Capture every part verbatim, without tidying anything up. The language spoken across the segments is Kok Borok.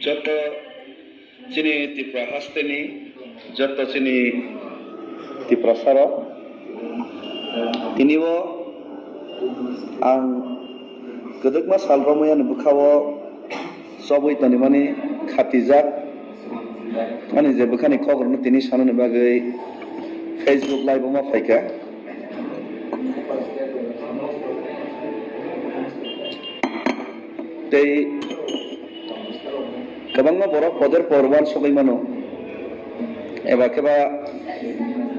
Joto chini Tripura hasteni joto chini Tiprasarok, tini o ang kwdwkma sal romwi ani bwkha-o chobwi tonimani khatijak. Ani je bwkhani kokrokno tini sanani bagwi Facebook Live-o ma phaikha. Tei kwbangma borok poder por uansugwi mano, eba khe ba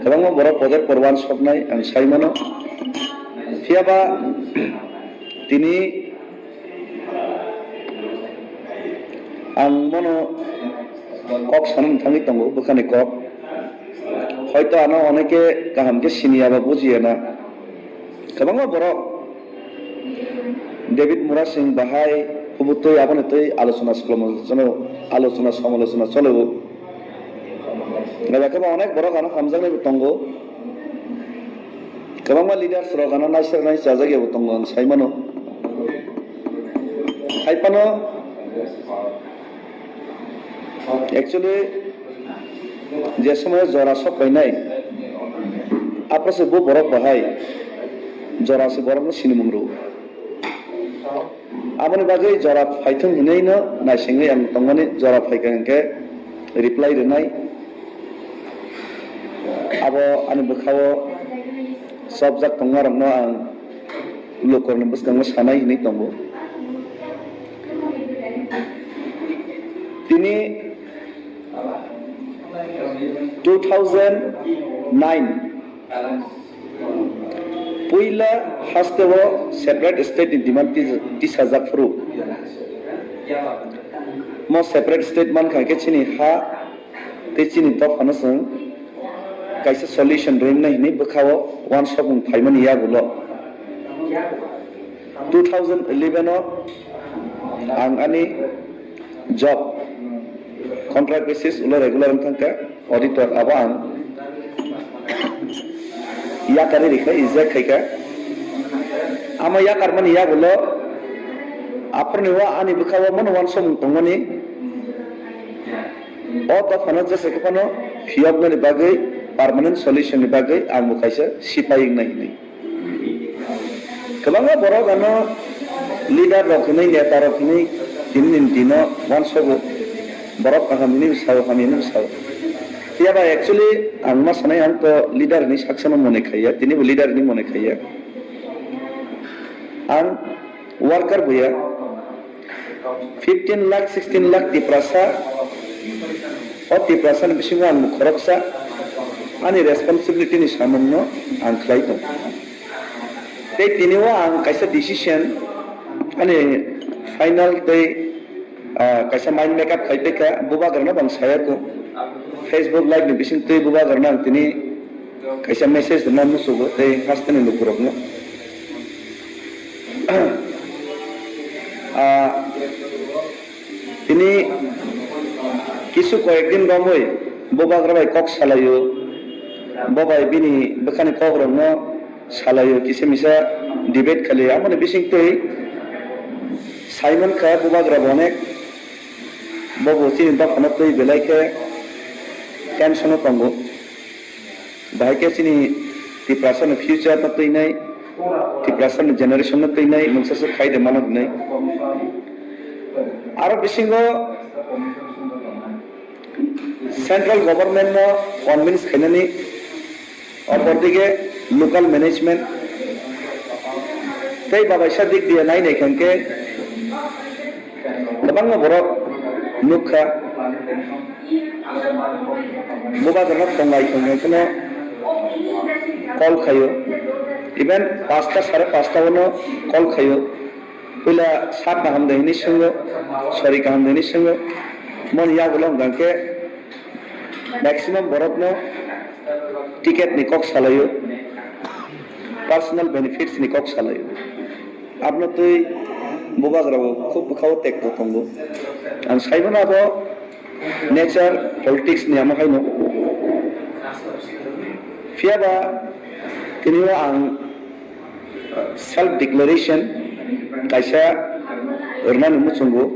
kwbangma borok poder por uansuknai ang sai mano. Phiya ba tini ang bono kok sanani thangwi tongo, bwkhani kok. Hoito ano oneke kaham khe siniya ba bujiya na. Kwbangma borok David Murasing bahai hubutwi aboni twi alochona samalochona, alochona samalochona cholo. Eba khe ba onek borok ano hamjaknai bo tongo. Kwbangma leaders rok ano naisak nai chajak ya bo tongo ang sai mano. Hai phano actually je somoy jora sok painai, aphro se bo borok bahai jora se borokno sinimung rw. Aboni bagwi jora phaithung hinwi no naisingwi ang tongmani, jora phaikha hinkhe reply rwnai. Abo ani bwkhao chopjak tongmarokno ang lukurokni bwskango sanai hinwi tongo. Tini two thousand nine puila haste o separate state ni demand tis-, tisajak phuru. Mo separate state mankha khe chini ha tei chini dophano chwng kaisa solution rinai hinwi bwkhao uansukmung phaimani yagulo. Two thousand eleven o ang ani job contract basis ulo regular wng thangkha, auditor abo ang yakarwi rikha, eject khaikha. Amo yakarmani yagulo aphuruni o ani bwkhao mono uansukmung tongmani. O dophano jesa khe phano phiyoknani bagwi, permanent solution ni bagwi ang bo kaisa sipai wngnai hinwi. Kwbangma borok ano leader rok hinwi, neta rok hinwi tini ni dino uansogo. Borok kaham hinwi sao, hamya hinwi sao. Phiya ba actually ang ma sanai ang to leader hinwi saksa no mone khaiya, tini bo leader hinwi mone khaiya. Ang worker buya. Fifteen lakh, sixteen lakh Tiprasa, o Tiprasa ni bisingo ang khoroksa, ani responsibility ni samung no ang khlai tongo. Tei tini o ang kaisa decision, ani final tei, ah, kaisa mind make up khai paikha, bubagra no bo ang saya kho. Facebook live ni bising twi bubagra no ang tini kaisa message rwna musugo tei hasteni lukurokno. Ah, tini kisu koyek din romwi bubagra bai kok salaio, bo bai bini bwkhani kokrokno salaio, kisa misa debate khlaio. Aboni bising twi sai mankha bubagra bo onek, bo bo chini dophano twi belai khe tension o tongo. Bahai khe chini Tiprasa ni future no twinai, Tiprasa ni generation no twinai, mungsa se khai de mano hinwi. Aro bisingo central government no convince khainani, opor dige local management tei babaisa dik diya nai nai khe kwbangma borok nukha. Bubagrano tonglai tonglai kheno call khaio. Even pasta, sare pasta o no call khaio. Puila sir kaham de hinwi swngo, sorry kaham de hinwi swngo. Moni yagulo hwnkha khe maximum borokno ticket ni kok salaio, personal benefits ni kok salaio. Abno twi bubagra bo khub bwkhao tekto tongo. Ang saimano abo nature politics ni amo haino. Phiya ba tini o ang self declaration kaisa rwnani muchungo.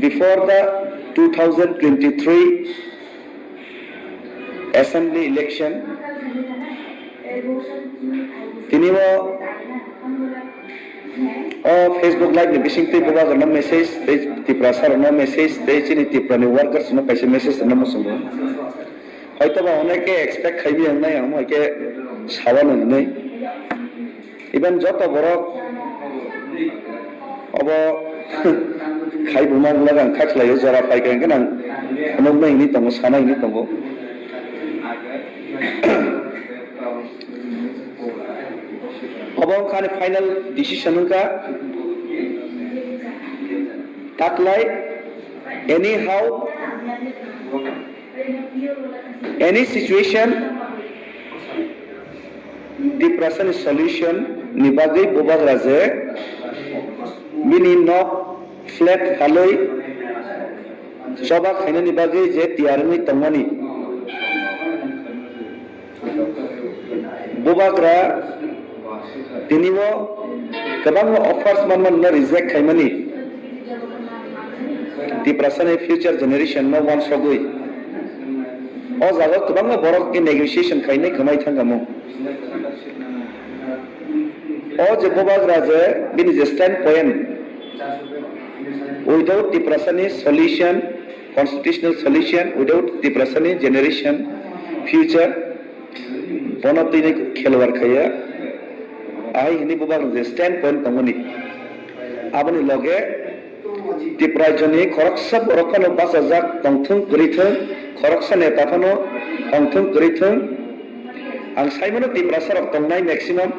Before the two thousand twenty-three assembly election, tini o, o Facebook live ni bising twi bubagrano message, tei Tiprasa rokno message, tei chini Tripura ni workers no kaisa message rwna muchungo. Hoitoba oneke expect khaibi ang nai, ang hai khe sawa nang hinwi. Even joto borok obo khai buma glak ang kha khlaio, jora phai khe nang phunuknai hinwi tongo, sanai hinwi tongo. Obo wngkha ani final decision wngkha. Taklai anyhow any situation, Tiprasani solution ni bagwi bubagra je bini nok flat phalwi choba khainani bagwi je tiyar wngwi tongmani. Bubagra tini o kwbangma offers manmano reject khaimani. Tiprasani future generation no wansogwi o jaga kwbangma borok khe negotiation khainai kwmai thangkha mo. O je bubagra je bini je stand point, without Tiprasani solution, constitutional solution, without Tiprasani generation future, bono tini khelwar khaiya. Ahai hini bubagra je stand point tongmani, aboni loge Tiprajoni khoroksa borok phano bachajak tongthung kwrwi thung, khoroksa neta phano tongthung kwrwi thung. Ang saimano Tiprasa rok tongnai maximum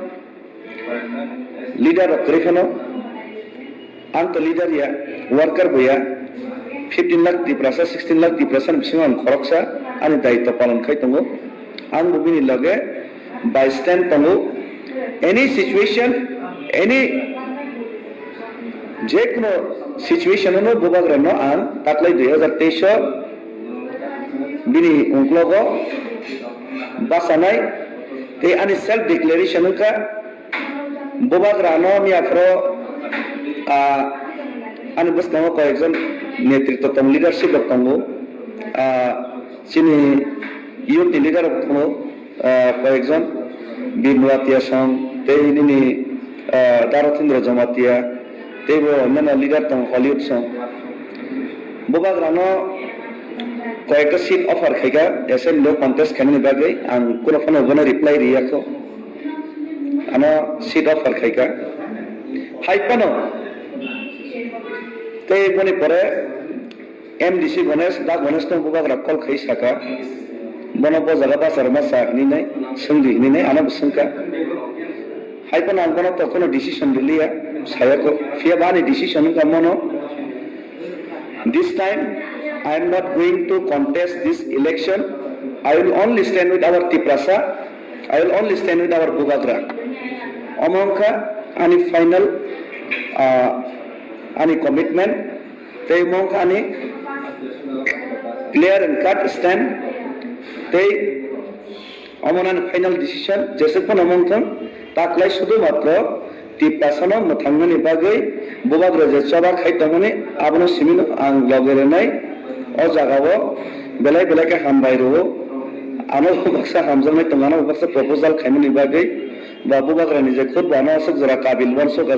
leader rok kwrwi phano. Ang to leader ya, worker bo ya. Fifteen lakh Tiprasa, sixteen lakh Tiprasa ni bisingo ang khoroksa ani daitwa palon khai tongo. Ang bo bini loge by stand tongo. Any situation, any je kono situation no bubagra no ang taklai dui hazar teis o bini ungklogo bachanai tei ani self declaration wngkha. Bubagra no miya phoro, ah, ani bwskango koyekjon netritwa tong, leadership rok tongo. Ah, chini youth ni leader rok tongo, ah, koyekjon Bimla Tiasong tei nini, ah, Darathindra Jamatia tei bo onno leader tongo Hollywood song. Bubagra no koyekta seat offer khaika assembly o contest khainani bagwi, ang kuno phano bono reply riyakho. Ano seat offer khaika. Hai phano tei boni pore M D C Ganesh, Da Ganesh no bubagra call khai saka. Bono bo jaga bachar ma sa hinwi nai, swngdi hinwi nai, ano bo swngka. Hai phano ang bono to kono decision rwliya, sayakho. Phiya ba ani decision wngkha mono. This time, I am not going to contest this election. I will only stand with our Tiprasa. I will only stand with our Bubagra. Omo wngkha ani final, ah, ani commitment. Tei omo wngkha ani clear and cut stand. Tei omo nani final decision, jeswk phano omo wngthung, taklai sudu matro Tiprasano mwthangnani bagwi bubagra je choba khai tongmani, abono simino ang loge rwnai. O jagao belai belai khe hambai rwo. Ano bo baksa hamjaknai tongo, ano bo baksa proposal khaimani bagwi, ba bubagrani je khud bo ano aswk jora kabil uansuk.